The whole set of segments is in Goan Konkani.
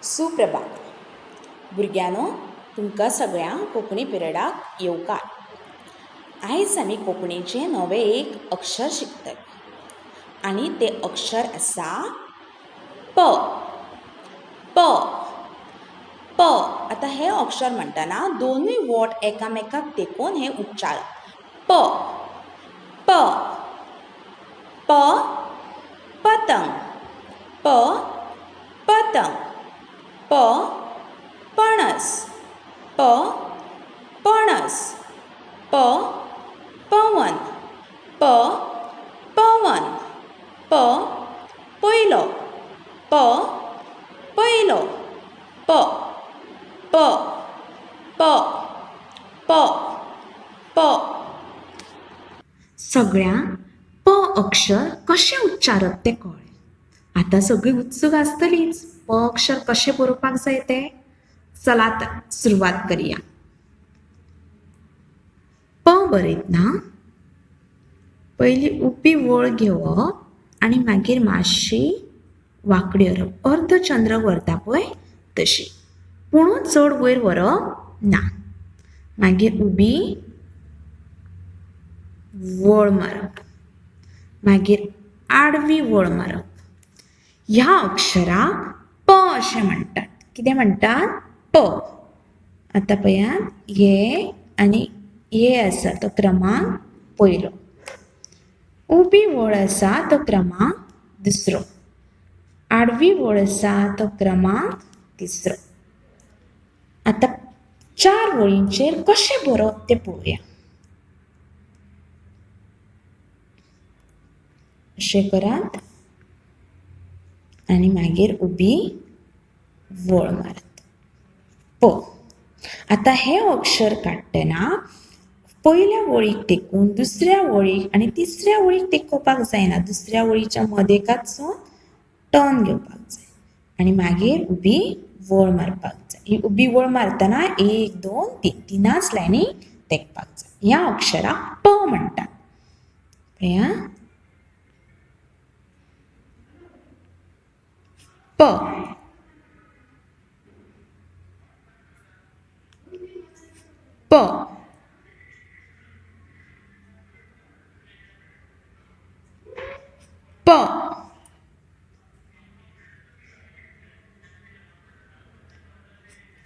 सुप्रभात भुरग्यांनो, तुमकां सगळ्यांक कोंकणी पिरियडाक येवकार. आयज आमी कोंकणीचें नवें एक अक्षर शिकतले आनी तें अक्षर आसा प. प प. आतां हें अक्षर म्हणटना दोनूय वोट एकामेकाक तेंकोवन हें उच्चारप. प प प पतंग, प पतंग, प पणस, प पणस, प पवन, प पवन, प पयलो, प पयलो, प प प प प. सगळ्यांक प अक्षर कशें उच्चारप तें कळ्ळें. आतां सगळीं उत्सूक आसतलींच प अक्षर कशें बरोवपाक जाय तें. चलात सुरवात करया. प बरयतना पयली उबी वळ घेवप आनी मागीर मातशी वांकडी व्हरप, अर्द चंद्र व्हरता पळय तशी, पूण चड वयर व्हरप ना. मागीर उबी वळ मारप, मागीर आडवी वळ मारप. ह्या अक्षराक प अशें म्हणटात. कितें म्हणटात? प. आतां पळयात, हे आनी हे आसा तो क्रमांक पयलो, उबी वळ आसा तो क्रमांक दुसरो, आडवी वळ आसा तो क्रमांक तिसरो. आतां चार वळींचेर कशें बरोवप तें पळोवया. अशें करात आनी मागीर उबी वळ मारात. प. आतां हें अक्षर काडटना पयल्या वळीक तेकून दुसऱ्या वळीक आनी तिसऱ्या वळीक तेकोवपाक जायना. दुसऱ्या वळीच्या मदेकातसून टर्न घेवपाक जाय आनी मागीर उबी वळ मारपाक जाय. ही उबी वळ मारतना 1 2 3 तिनाच लायनी तेकपाक जाय. ह्या अक्षराक प म्हणटात. पळया, प प प.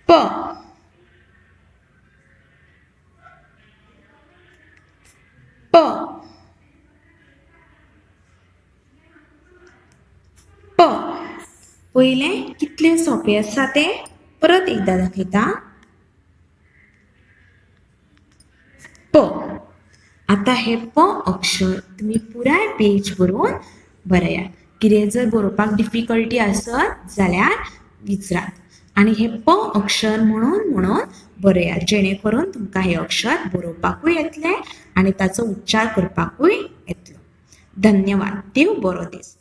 प प प. पयलें कितलें सोंपें आसा तें परत एकदां दाखयता. प. आतां हें प अक्षर तुमी पुराय पेज बरोवन बरयात. कितें जर बरोवपाक डिफिकल्टी आसत जाल्यार विचारात आनी हें प अक्षर म्हणून म्हणून बरयात, जेणे करून तुमकां हें अक्षर बरोवपाकूय येतलें आनी ताचो उच्चार करपाकूय येतलो. धन्यवाद. देव बरो दीस.